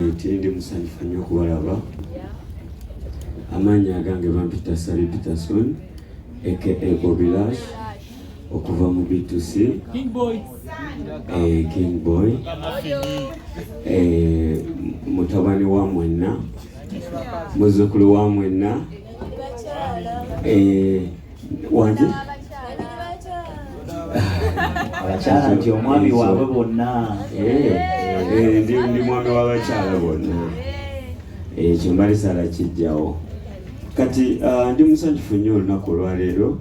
Nti ndi musanyufu nnyo okubalaba. Amannya agange bampita Sally Peterson aka Bobby Lash okuva mu B2C. King Boy. King Boy. Mutabani wa mwenna, muzzukulu wa mwenna. Wangi? Abakyala nti omwami waabwe bonna. Ndi mwami w'abakyala bonna. Ekyo mbalisala kijjawo. Kati ndi musanyufu nnyo olunaku olwaleero.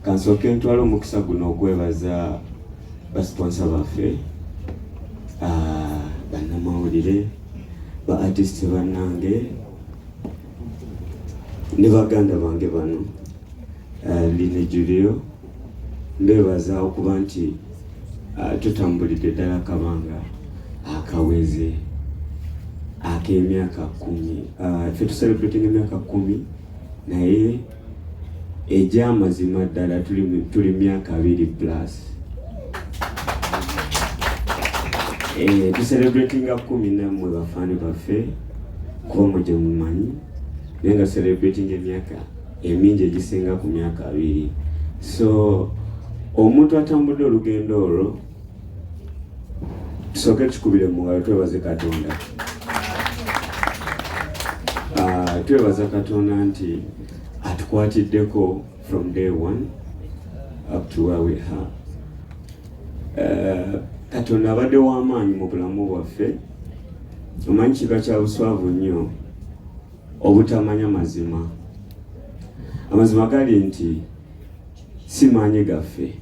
Kansooke ntwale omukisa guno okwebaza basponsa baffe, bannamawulire, ba artist bannange ne baganda bange bano, Line Julio. Mbebaza okuba nti tutambulidde ddala akabanga akaweze ak'emyaka 10. Ffe tucelebrating emyaka 10, naye egy'amazima ddala tuli myaka 20 plus. Tucelebratinga 10 nammwe bafaani baffe, kuba mwe gye mumanyi, naye nga celebrating emyaka emingi egisinga ku myaka 20. So omuntu atambudde olugendo olwo, tusooke tukubire mu ngalo twebaze Katonda. Twebaza Katonda nti atukwatiddeko from day one up to where we are. Katonda abadde w'amaanyi mu bulamu bwaffe. Omanyi kiba kya buswavu nnyo obutamanya mazima. Amazima gali nti si maanyi gaffe,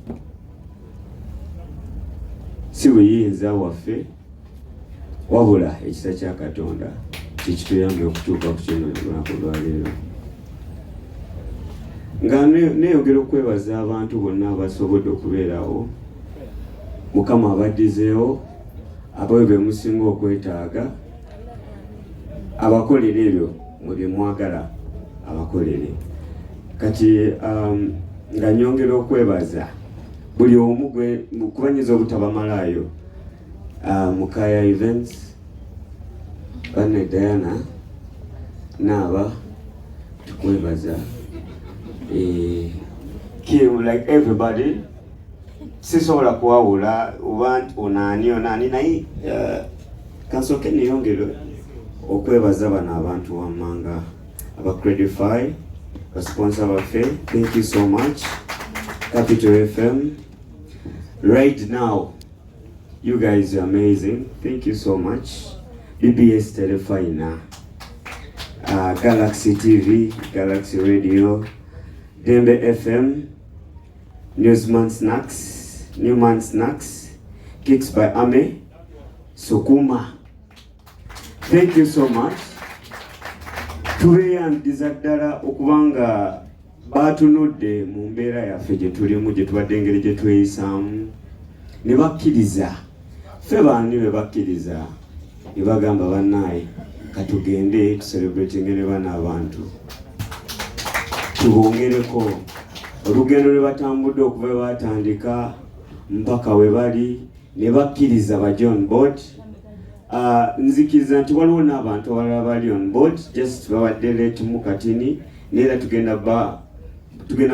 si buyinza waffe, wabula ekisa kya Katonda kikituyambye okutuuka ku kino olunaku olwaleero. Nga neeyongera okwebaza abantu bonna abasobodde okubeerawo, Mukama abaddizeewo, abawe be musinga okwetaaga, abakolere ebyo mwe bye mwagala abakolere. Kati nga nyongera okwebaza buli omu gwe kuba nyinza obutabamalaayo, Mukaya Events, banne Diana naaba tukwebaza, Kim, like everybody, sisobola kuwawula oba onaani onaani, naye kansooke neyongere okwebaza bano abantu wammanga aba Credify, basponsor baffe, thank you so much. Capital FM, right now you guys are amazing, thank you so much. BBS Telefina, Galaxy TV, Galaxy Radio, Dembe FM, Newsman Snacks, Newman Snacks, Kicks by Ame, Sukuma. Thank you so much. Tubeeyandiza ddala okubanga batunudde mu mbeera yaffe gye tulimu, gye tubadde, engeri gye tweyisaamu, ne bakkiriza. Ffe baani be bakkiriza ne bagamba, "Bannaaye, katugende tucelebratinge ne bano abantu, tubongereko olugendo lwe batambudde okuva we batandika mpaka we bali," ne bakkiriza bajje on board. Nzikiriza nti waliwo n'abantu abalala bali on board, just babadde late mu katini, neera tugenda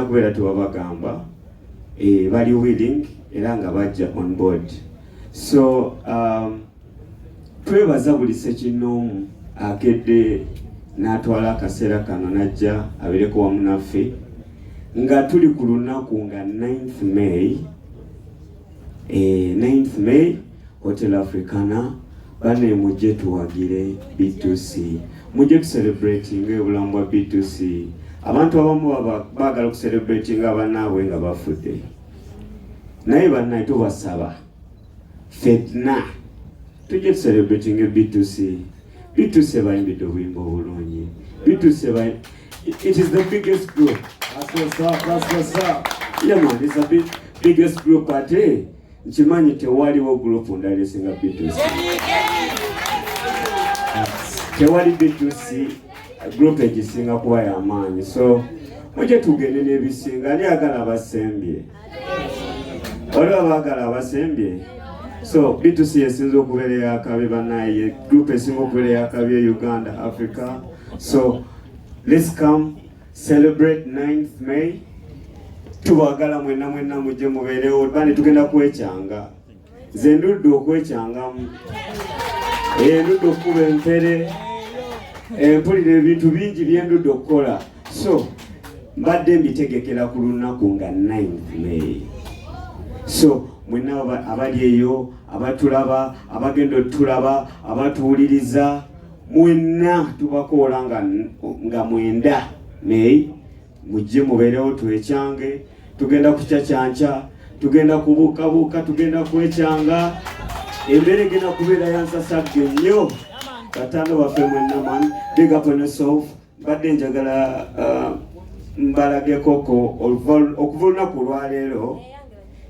kubeera tebabagamba. Bali willing era nga bajja on board. So twebaza buli ssekinnoomu akedde n'atwala akaseera kano n'ajja abeereko wamu naffe nga tuli ku lunaku nga 9th May, 9th May, Hotel Africana. Bane, mujje tuwagire B2C, mujje tucelebrating obulamu bwa B2C. Abantu abamu baba baagala okucelebratinga abannaabwe nga bafudde, naye bannaye tubasaba ffenna tujje tucelebrating B2C. B2C bayimbidde obuyimba obulungi. B2C it is the biggest group. That's what's up. That's what's up. Yeah man, it's the biggest group, ate nkimanyi tewaliwo group ndala esinga B2C. Tewali B2C group egisinga kuba yamaanyi. So mujje tugende n'ebisinga. Ani agala abasembye? Waliwo abaagala abasembye? So B2C esinza okubeera eyakabi banaye, group esinga okubeera eyakabi e Uganda, Africa. So let's come celebrate 9th May. Tubagala mwenna mwenna mujje mubeerewo bani, tugenda kwekyanga. Nze ndudde okwekyangamu, ndudde okukuba empere, mpulira ebintu bingi byendudde okukola, so mbadde mbitegekera ku lunaku nga 9th May. So mwenna abali eyo abatulaba, abagenda otulaba, abatuwuliriza, mwenna tubakoola nga 9 May, mujje mubeerewo twekyange. Tugenda kucacyanca, tugenda kubuukabuuka, tugenda kwekyanga, embeera egenda kubeera yansasagge nnyo. Bataano baffe mwenna, man, big up on yourself. Mbadde njagala mbalagekoko okuva olunaku olwaleero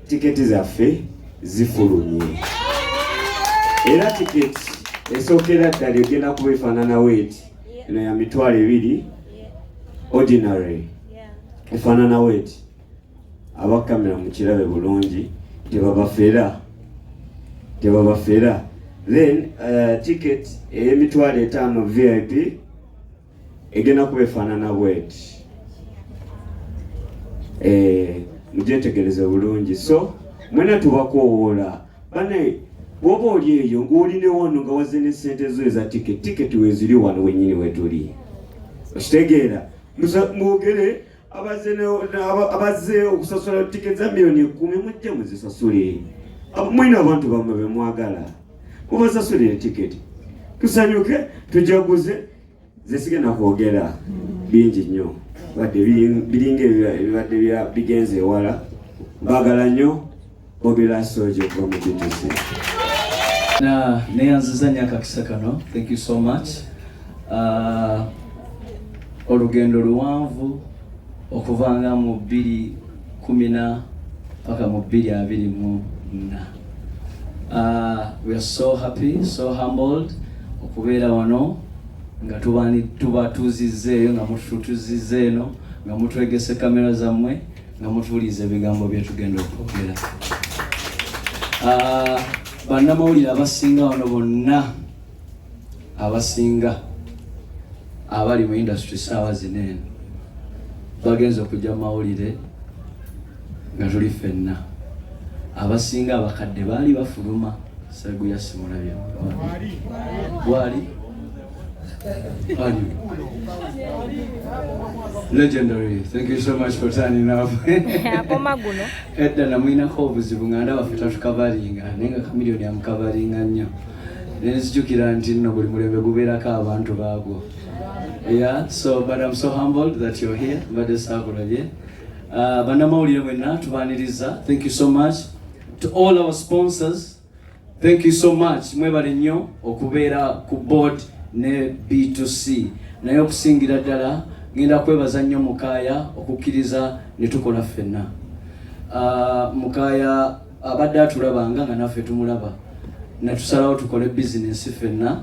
tiketi zaffe zifulumye, era tiketi esookera ddala egenda kuba efaanana weeti eno ya 20,000 ordinary, efaanana weeti. Abakamera mukirabe bulungi, tebabafera, tebabafera. Then ticket ey'emitwalo 50 VIP egenda kuba efaanana bweti. Mugyetegereze bulungi. So mwena tubakoowoola bane, bwoba oli eyo ng'oli ne wano nga wazze ne sente zo eza ticket, ticket weeziri wano wennyini wetuli, okitegeera? Mwogere abazze okusasula tiketi za miliyoni 10, mujje muzisasule. Mwina abantu bammwe bemwagala, mubasasulire tiketi, tusanyuke, tujaguze. Nze sigenda kwogera bingi nnyo, badde biringa ebibadde bigenze ewala. Baagala nnyo Bobby Lasoje okuva mu B2C. Na neyanziza nnyo akakisa kano, thank you so much. Olugendo luwanvu okuvanga mu 210 na paka mu 2024. We are so happy, so humbled okubeera wano nga tubatuuzizza eyo, nga mututuzizza eno, nga mutwegese kamera zammwe, nga mutuwuliriza ebigambo bye tugenda okwogera. Bannamawulire abasinga wano bonna, abasinga abali mu industry saawa zino eno bagenza okujja mu mawulire nga tuli ffenna. Abasinga abakadde baali bafuluma. Seguya simulabye bwali ali legendary. Thank you so much for turning up. Akoma guno. Edda namwinako obuzibu nga ndaba ffe tatucoveringa, naye nga Chameleone amucoveringa nnyo, nenzijukira nti nno buli mulembe gubeerako abantu baagwo. Yeah, so but I'm so humbled that you're here. Mbadde saakulabye. Bannamawulire mwenna tubaaniriza, thank you so much. To all our sponsors, thank you so much, mwebale nnyo okubeera ku board ne B2C. Naye okusingira ddala ngenda kwebaza nnyo Mukaaya okukkiriza ne tukola ffenna. Mukaaya abadde atulabanga nga naffe tumulaba, netusalawo tukole bizinesi ffenna,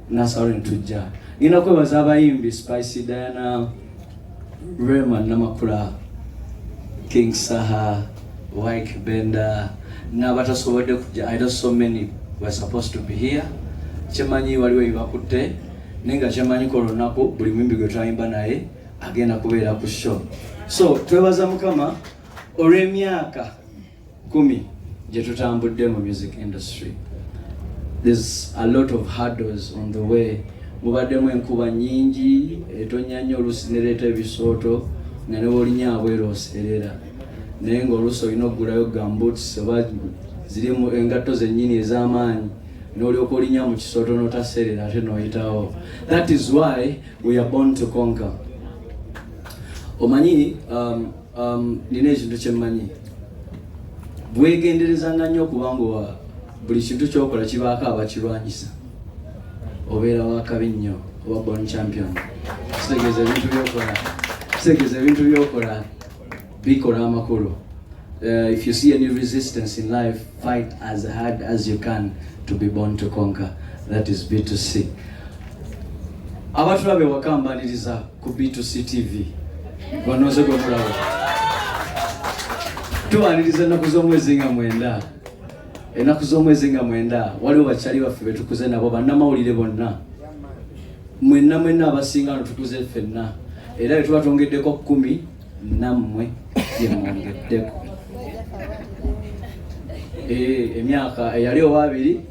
nasalawo netujja. Ngenda kwebaza abayimbi Spice Diana, Rema Namakula, King Saha, Wyke Bender n'abatasobodde kujja. I know so many were supposed to be here. Kyemanyi waliwo ebibakutte, naye nga kyemanyiko olunaku buli muyimbi gwe twayimba naye agenda kubeera ku show. So twebaza Mukama olw'emyaka 10 gye tutambudde mu music industry. There's a lot of hurdles on the way. Mubaddemu enkuba nyingi etonya nnyo, oluusi nereeta ebisooto nga ne bwolinya abweru oseerera, naye ng'oluusi olina okugulayo gumboots oba zirimu engatto zennyini ez'amaanyi, n'olyoka olinya mu kisooto n'otaseerera ate n'oyitawo. That is why we are born to conquer. Omanyi, nina ekintu kyemmanyi, bwegenderezanga nnyo okubanga buli kintu kyokola kibaako abakirwanyisa, obeera wakabi nnyo, oba born champion. Kitegeeza ebintu byokola, kitegeeza ebintu byokola bikola amakulu. If you see any resistance in life, fight as hard as you can to be born to conquer. That is B2C. Abatulaba ewaka, mbaniriza ku B2C TV. Banoze gwe mulaba, tubaniriza ennaku z'omwezi nga 9. Ennaku z'omwezi nga 9 waliwo bakyali baffe betukuze nabo, bannamawulire bonna mwenna mwenna abasinga no tukuze ffenna, era bwe tuba twongeddeko 10 nammwe gyemwongeddeko. Emyaka eyali owabiri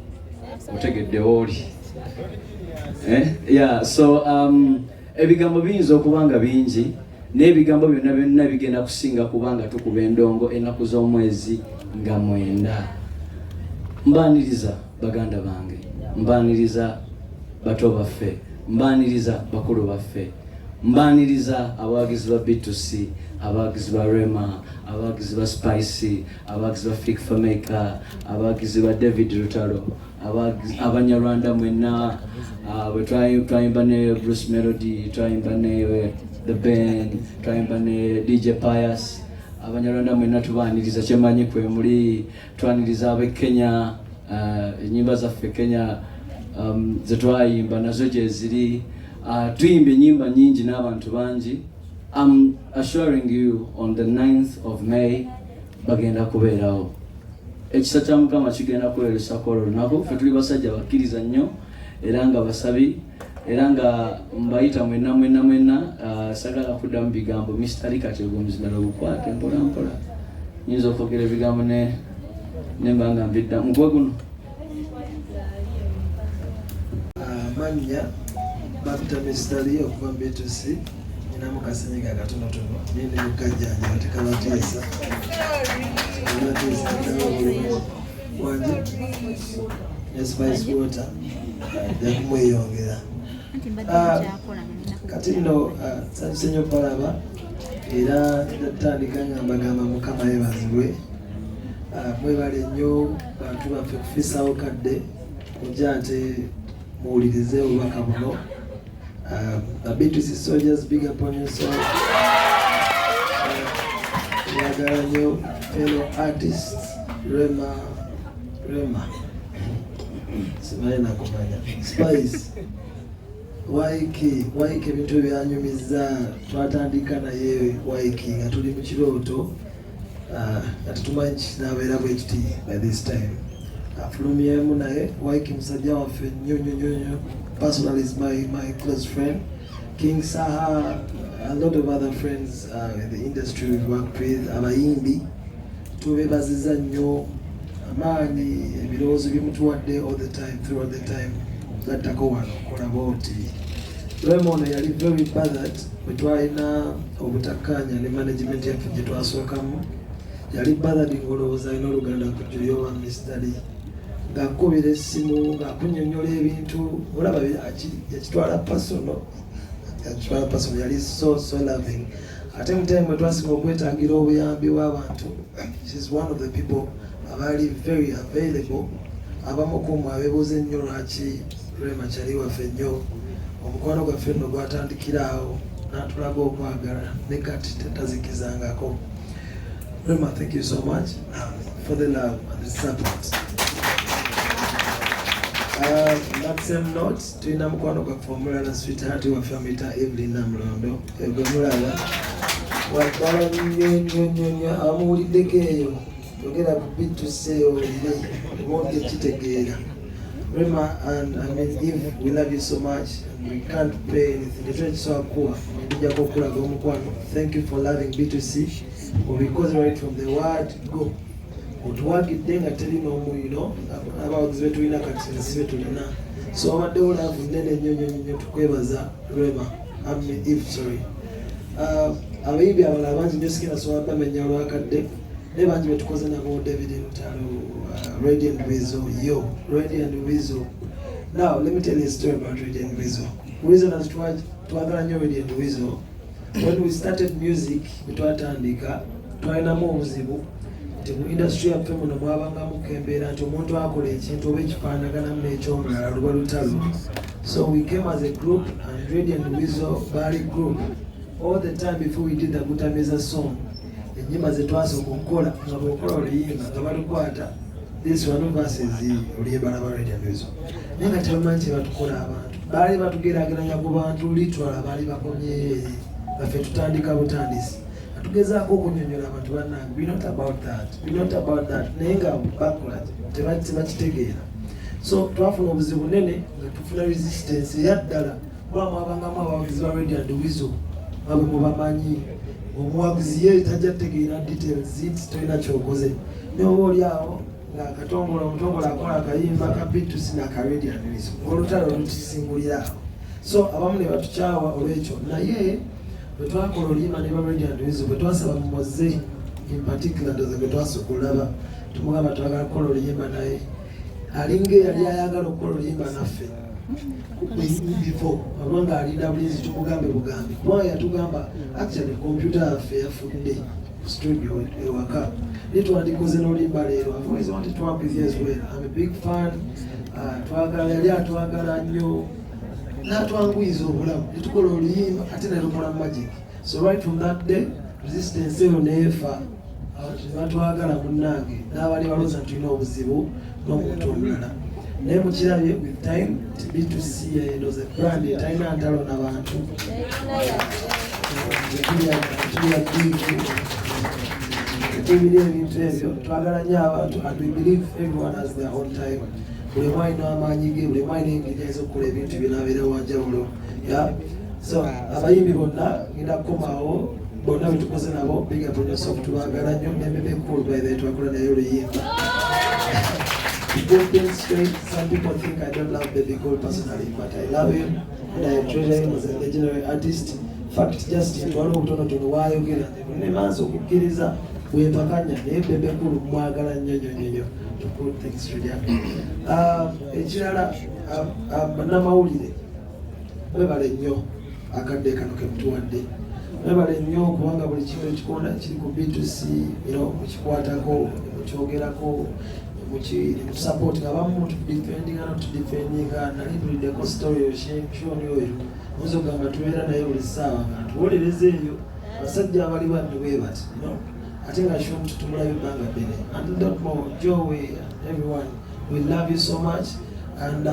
otegedde wooli. Yeah, so ebigambo biyinza okuba nga bingi, n'ebigambo byonna byonna bigenda kusinga kubanga tukuba endongo ennaku z'omwezi nga 9. Mbaaniriza baganda bange, mbaaniriza bato baffe, mbaaniriza bakulu baffe, mbaaniriza abawagizi ba B2C, abawagizi ba Rema, abawagizi ba Spice, abawagizi ba Fik Fameica, abawagizi ba David Lutalo, Abanyarwanda mwenna. Bwe twayimba ne Bruce Melody, twayimba ne The Ben, twayimba ne DJ Pius. Abanyarwanda mwenna tubaaniriza, kyemanyi kwe muli. Twaniriza ab'e Kenya, ennyimba zaffe Kenya ze twayimba nazo gye ziri. Tuyimba ennyimba nnyingi n'abantu bangi. I'm assuring you, on the 9th of May bagenda kubeerawo. Ekisa kya Mukama kigenda kwerusako olwo olunaku. Ffe tuli basajja bakkiriza nnyo era nga basabi, era nga mbayita mwenna mwenna mwenna. Sagala kuddamu bigambo. Mr. Lee, kati ogwo omuzindalo gukwate mpola mpola. Nyinza okwogera ebigambo ne mba nga mbidda mugwe guno. Amannya bampita Mr. Lee okuva mu B2C. Ninamu kasenyiga katonotono naye ne mukajjanjaba tekabatiisa. Kabatiisa bulungi wanje ne Spice Water ajja kumweyongera. Kati nno nsanyuse nnyo okubalaba, era natandika nga mbagamba Mukama yeebazibwe. Mwebale nnyo bantu baffe kufisaawo kadde kujja ate muwulirize obubaka buno. The B2C soldiers, big up on yourself. Njagala nnyo fellow artists, Rema, Rema, simanyi nakumanya, Spice, Waiki, Waiki ebintu byanyumiza. Twatandika naye Waiki nga tuli mu kirooto, nga tetumanyi kinaabeera bwe kiti by this time. Afulumyemu naye Waiki musajja waffe nnyo nnyo nnyo nnyo. Personally is my close friend. King Saha, a lot of other friends in the industry we've worked with, abayimbi tubebaziza nnyo amaanyi, ebirowoozo byemutuwadde all the time, throughout the time, gattako wano kola bwoti. Rema ono yali very bothered bwe twalina obutakkaanya ne management yaffe gye twasookamu. Yali bothered ng'olowooza alina oluganda ku Julio wa Mr. Lee, ng'akubira essimu ng'akunnyonnyola ebintu, olaba yakitwala personal, yakitwala personal. Yali so so loving. Ate mu time bwe twasinga okwetaagira obuyambi bw'abantu, she's one of the people abaali very available. Abamu ku mmwe abeebuuza ennyo lwaki Rema kyali waffe nnyo, omukwano gwaffe nno gwatandikira awo n'atulaga okwagala ne kati tetazikizangako. Rema, thank you so much for the love and the support. That same note, tulina mukwano gwaffe omulala, sweetheart waffe amuyita Evelyn Namulondo. Gwe mulaba waddala nnyo nnyo nnyo nnyo, abamuwuliddeko eyo yogera ku B2C owulire oba kitegeera. Rema and I mean Eve, we love you so much and we can't pay anything. Tetulina kisobola kukuwa okujjako okulaga omukwano. Thank you for loving B2C because right from the word go otuwagidde nga teri n'omuyino abawagizi betulina kati nsi betulina, so wabaddewo love nnene nnyo nnyo nnyo. Tukwebaza Rema, I mean Eve, sorry. Abayimbi abalala bangi nnyo sigenda sobola bamenya olwakadde, naye bangi betukoze nabo, David Lutalo, Radio and Weasel. Yo, Radio and Weasel, now let me tell you a story about Radio and Weasel. Reason as twagala nnyo Radio and Weasel, when we started music, bwe twatandika twalinamu obuzibu nti mu industry yaffe muno mwabangamu embeera nti omuntu akola ekintu oba ekifaanaganamu n'ekyomulala luba lutalo. So we came as a group and Radio and Weasel baali group all the time. Before we did the Gutamiza song, ennyimba ze twasooka okukola nga bw'okola oluyimba nga balukwata this one versus oluyimba laba Radio and Weasel, naye nga tebamanyi kye batukola. Abantu baali batugeraageranya ku bantu litwala baali bakomyeyo eri baffe tutandika butandisi. Tugezaako okunyonyola abantu, bannange, we not about that, we not about that, naye nga bakola tebakitegeera. So twafuna obuzibu bunene nga tufuna resistance eyaddala, kuba mwabangamu abawagizi ba Radio and Weasel nga bwe mubamanyi. Omuwagizi ye tajja kutegeera details nti tolina kyokoze, naye oba oli awo nga akatongole, omutongole akola akayimba ka B2C naka Radio and Weasel, olutalo lutusingulira awo. So abamu ne batukyawa olwekyo. Naye bwe twakola oluyimba ne ba Radio and Weasel, bwe twasaba Mumoze in particular, ndoza gwe twasooka olaba, tumugamba twagala kukola oluyimba naye, alinga eyali ayagala okukola oluyimba naffe before, abanga alinda bulinzi tumugambe bugambi, kubanga yatugamba actually computer yaffe yafudde ku studio ewaka, naye twandikoze n'oluyimba leero. I've always wanted to work with you as well. I'm a big fan. Twagala, yali atwagala nnyo n'atwanguyiza obulamu netukola oluyimba ate netukola magic. So right from that day resistance eyo neefa, abantu nebatwagala munnange, n'abali balowooza nti tulina obuzibu n'omuntu omulala. Naye mukirabye with time nti B2C endooza brand etalina ntalo n'abantu. Tulya biivu, tetubira ebintu ebyo. Twagala nnyo abantu and we believe everyone has their own time. Buli omu alina amaanyi ge, buli omu alina engeri ayinza okukola ebintu binabeera wanjawulo. Yeah, so abayimbi bonna ngenda kukomaawo, bonna betukoze nabo, big up on yourself, tubaagala nnyo. Ne Bebe Cool, by the way, twakola naye oluyimba. To put things straight, some people think I don't love Bebe Cool personally, but I love him and I treasure him as a legendary artist. Fact, just waliwo obutonotono waayogera ne maaso okukkiriza wempakanya, naye Bebe Cool mwagala nnyo nnyo nnyo nnyo, to put things straight, yeah. Ekirala, bannamawulire, mwebale nnyo akadde kano kemutuwadde. Mwebale nnyo kubanga buli kimu ekikonda kiri ku B2C, mukikwatako, mukyogerako, mutusupport. Abamu mutudefendinga, notudefendinga. Nali mpuliddeko story Shoni oyo, oyinza okugamba tubeera naye buli ssaawa nga ntuwolereza eyo abasajja abali banno bwe bati, ate nga Shoni tutumulayo ebbanga ddene. And lot more, Joey and everyone, we love you so much and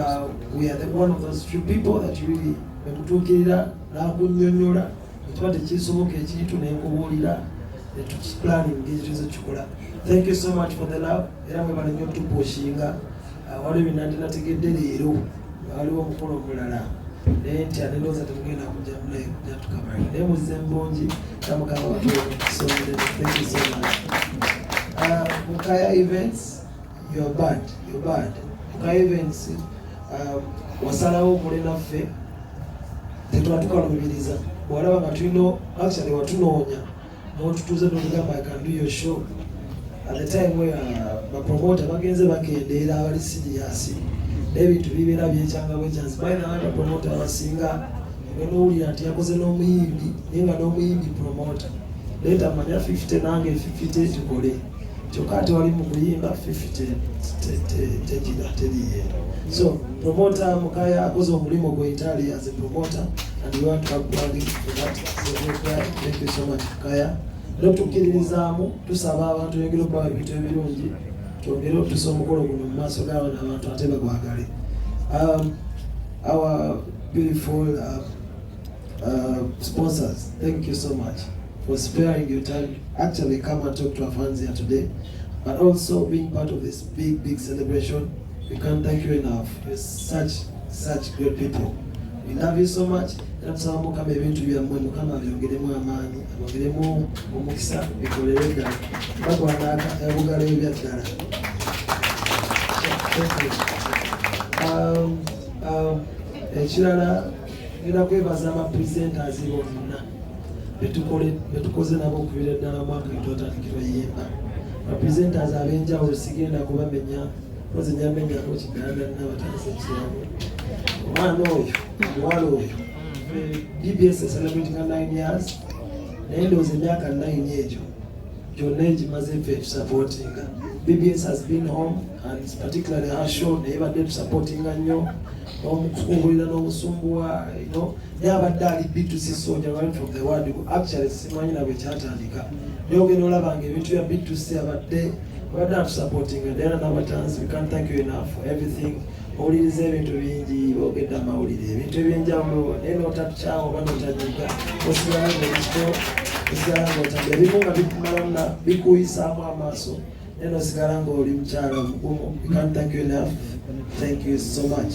we are one of those few people that really bemutuukirira n'akunnyonnyola ekiba tekisoboka ekintu nenkubuulira netukiplanning engeri tuyinza okukikola. Thank you so much for the love, era mwebale nnyo tupushinga. Waliwo ebinandinategedde leero nga waliwo omukolo omulala, naye nti anendowooza temugenda kujja munaye kujja tukamala, naye muzze mbungi tamugamba batusomunene. Thank you so much. Mukaya Events, you're bad, you're bad. Mukaya Events, wasalawo okole naffe, tetwatukalubiriza. Bwalaba nga tulina, actually watunoonya n'otutuuza n'otugamba, "I can do your show," at the time where bapromota bagenze bakendeera abali serious, n'ebintu bibeera byekyanga bwekyansi. By the way, bapromota abasinga ogenda owulira nti yakoze n'omuyimbi, naye nga n'omuyimbi promoter, leeta manya 50 nange 50 tukole, kyokka ate wali mu kuyimba 50 tegira teriye. So promoter Mukaya akoze omulimu gwe entirely as a promoter and we want to applaud him for that. So thank you so much, Mukaya. Notukkiririzaamu, tusaba abantu yongere okubawa ebintu ebirungi, twongere otusa omukolo guno mu maaso g'abaana, abantu ate bagwagale. Our beautiful sponsors, thank you so much for sparing your time to actually come and talk to our fans here today, but also being part of this big, big celebration. We can't thank you enough. You're such, such great people. We love you so much. Era tusaba Mukama ebintu byammwe Mukama abyongeremu amaanyi, abongeremu omukisa, bikolere ddala bagwana obugalo ebya ddala. Thank you. Ekirala ngenda kwebaza aba presenters bonna betukoze nabo okubira ddala mwaka wetwatandikirwa yimba. Ba presenters ab'enjawulo sigenda kubamenya, kozi nyamenyako kiganda nabatandise ekirabo omwana oyo, omuwala oyo. BBS celebrating 9 years, naye ndowooza emyaka 9 egyo gyonna egimaze ffe tusupportinga. BBS has been home and particularly her show, naye badde tusupportinga nnyo n'omukubuulira n'omusumbuwa, naye abadde ali B2C soldier right from the word. Actually simanyi nabwe kyatandika, naye ogenda olaba nga ebintu bya B2C abadde atusupportinga. Diana Nabatanzi, we can't thank you enough for everything. Owuliriza ebintu bingi, boogedde amawulire, ebintu ebyenjawulo, naye n'otakyawa oba n'otanyiga, osigala ng'olikiko, osigala ng'otambula, ebimu nga bikumalamu na bikuyisaamu amaaso, naye n'osigala ng'oli mukyala mugumu. We can't thank you enough. Thank you so much.